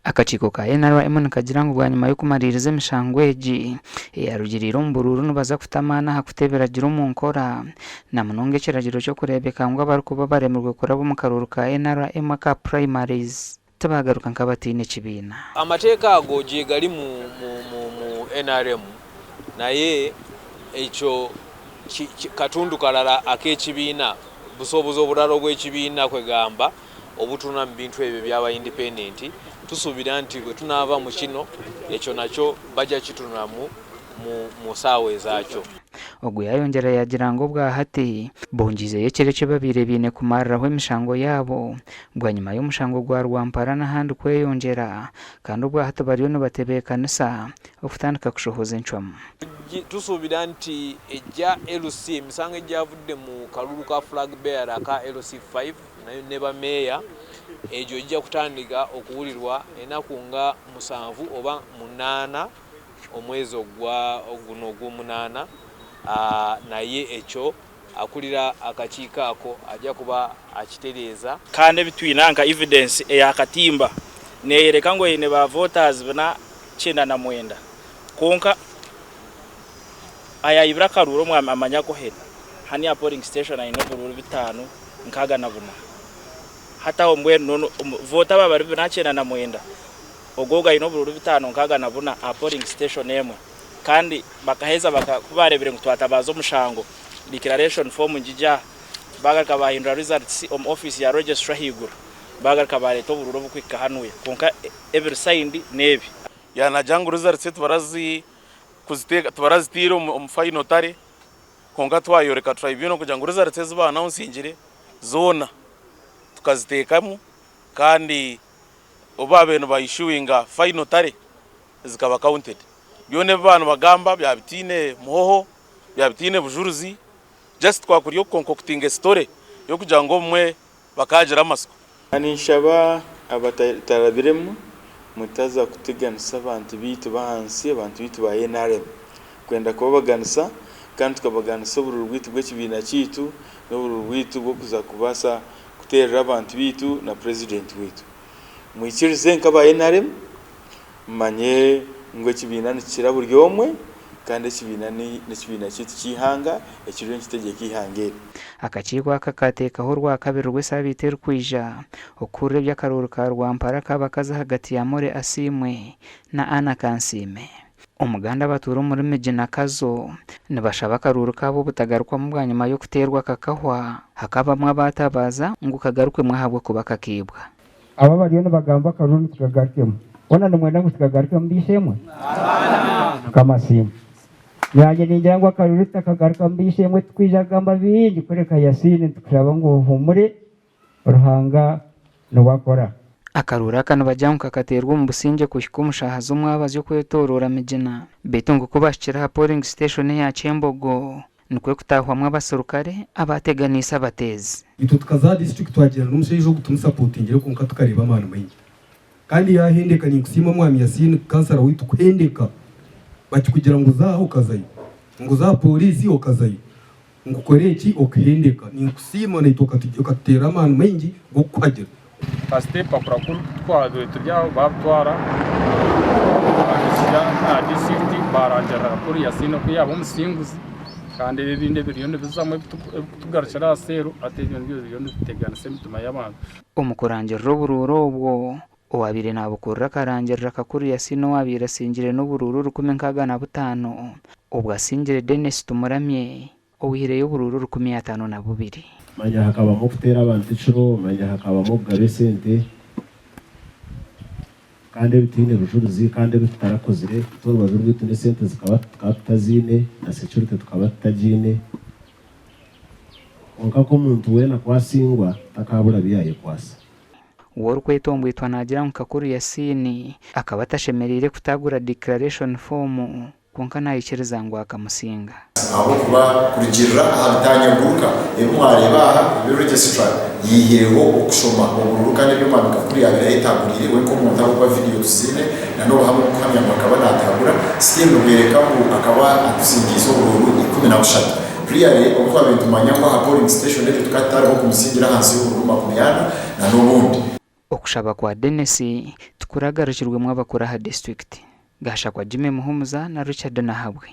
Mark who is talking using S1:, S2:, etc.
S1: Akakiiko ka NRM nikagira ngu bwanyima y'okumariiriza emishango egi eyarugiriire omu buruuru nibaza kuta amaani aha kuta ebiragiro omu nkora na munonga ekiragiro ky'okureebeka ngu abarikuba baremirwe kuraba omu karuuru ka NRM aka primaries tibaagaruka nk'abataine kibiina.
S2: Amateeka ago gyegali mu nrm naye ekyo katundu karara ak'ekibiina, busobozi oburara obw'ekibiina kwegamba obutunula mu bintu ebyo ebyaba independent, tusubira nti bwetunaava mu kino ekyo nakyo bagya kitunulamu mu saawa ezakyo.
S1: Ogu yayongyera yagira ngu obwahati bongiizeyo ekiro eki babaire baine kumariraho emishango yaabo bwanyima y'omushango gwa Rwampara n'ahandi kweyongyera kandi obwahati bariyo nibatebeekanisa okutandika kushohoza encwamu.
S2: Tusuubira nti egya LC emisango egyavudde mu kalulu ka Flag Bearer aka LC five ne bameeya egyo gija kutandika okuwulirwa enaku nga musanvu oba munaana omwezi ogwa guno ogw'omunaana naye ekyo akurira akakiiko ako aja kuba akitereeza.
S3: Kandi ebi twine aha nka evidence eya katimba neyereka ngu eine ba voters bina 99 kwonka ayayibire akaruuru omwami amanya akuhe hanu aha polling station aine oburuuru bitano 64 hati aho mbwenu voter aba bari bina 99 Ogwo ogwo aine oburuuru 564 aha polling station emwe kandi bakaheza baka ku baareebire ngu twatabaaza omushango declaration form ngigye aha baagaruka baahindura results omu office ya registrar ahaiguru baagaruka baareeta oburuuru obukuhika hanuya kwonka ebiri signed n'ebi.
S4: Yaanagira ngu results tibarazi kuziteeka tibaraziteire omu final tally kwonka twayoreka tribunal kugira ngu results ezi ba announcingire zoona tukaziteekamu kandi obu baabaire niba issuinga final tally zikaba counted. Byona ebi baaba nibagamba byaba bitaine muhoho, byaba bitaine bujurizi, just kwakuri oku concoctinga a story y'okugira ngu obumwe bakaagira amatsiko.
S5: Ninshaba abatarabiremu mutaza kuteganisa abantu baitu b'ahansi, abantu baitu ba NRM. Kwenda kubabaganisa kandi tukabaganisa obururu bwaitu bw'ekibiina kyaitu n'obururu bwaitu bw'okuza kubaasa kuteerera abantu baitu na purezidenti waitu. Mwikirize nk'aba NRM mumanye ngu ekibiina nikikira buri omwe kandi ekibiina n'ekibiina kyaitu ky'eihanga ekiriyo nikitegyeka eihanga eri.
S1: Akakiiko aka kaateekaho orwakabiri rw'esaabiiti erikwija okuhurira eby'akaruuru ka Rwampara ak'abakazi ahagati ya Molly Asiimwe na Anna Kansiime. Omuganda abatuura omuri Migina Kazo nibashaba akaruuru kaabo obutagarukwamu bwanyima y'okuteerwa kakahwa hakabamu abaatabaaza ngu kagarukwemu ahabw'okuba kakiibwa.
S6: Abo abariyo nibagamba akaruuru nitukagarukemu. Hoona nimwenda ngu tukagarukemu b'eishe-emwe? Mukama asiimwe. Naanye ningira ngu akaruuru tutakagarukamu b'eishe-emwe titwija kugamba bingi kureka Yasiini nitukushaba ngu ohuumure Ruhanga niwe akora.
S1: Akaruuru aka nibagira ngu kakateerwa omu busingye kuhika omu shaaha z'omwabazyo okwetooroora Migina. Beitu ngu ku baahikire aha polling station eya Kyembogo nikwo kutaahwamu abaserukare abaateganiise abateezi.
S7: Itwe tukaza aha district twagyenda n'omushaija ogu tumusapotingire kwonka tukareeba amaani maingi kandi yahendeka ninkusiima mwami Yasin kansara waitu kuhendeka bakikugira ngu zaaha okazayo ngu za aha poriisi okazayo Ngu kora eki okuhendeka. Ninkusiima naitwe okatuteera amaani maingi g'okukuhagira.
S8: Kasita ebipapura ku twabaire turi aho baabitwara baabihitsya aha disiturikiti baarangirira Kakuru Yasin ku yaaba omusinguzi kandi ebi ebindi ebiriyo nibizamu ebirikutugarukira aha seeru hati ebyo nibyo biriyo nibiteganisa emitima y'abantu.
S1: Omu kurangirira oburuuru obwo, Owaabaire naabukurira akarangirira Kakuru Yasin owaabaire asingire n'oburuuru 65 obwo asingire Denis Tumuramye owaihireyo oburuuru 52.
S9: Manya hakabamu okuteera abantu ekiro, manya hakabamu okugaba esente, kandi ebitaine bujurizi kandi ebi tutarakozire. Itwe orubaju rwaitu n'esente zikaba tukaba tutaziine na security tukaba tutagiine. Kwonka k'omuntu weena ku asingwa, takaabura bi yaayekwasa.
S1: Ow'orikwetombwitwa naagira ngu Kakuru Yasin akaba atashemereire kutaagura declaration form kwonka naikiriza ngu akamusinga.
S10: Ahabw'okuba kurugiirira aha bitaanyaguruka ebi mwareeba aha, ebi Registrar yaihireho okushoma oburuuru kandi ebi Omwami Kakuru yaabaire ayetaaguriire we nk'omuntu ahabw'okuba vidiyo tuziine na n'obuhame oburikuhamya ngu akaba naataagura, still nibworeka ngu akaba atusingiise oburuuru 13. Really obu twabaire nitumanya ngu aha polling station egyo tukaba tutariho kumusingira ahansi y'oburuuru 40 na n'obundi.
S1: Okushaba kwa Denis Tikuragarukirwemu abakuru aha disiturikiti. Gashakwa Jimmy Muhumuza na Richard Nahabwe.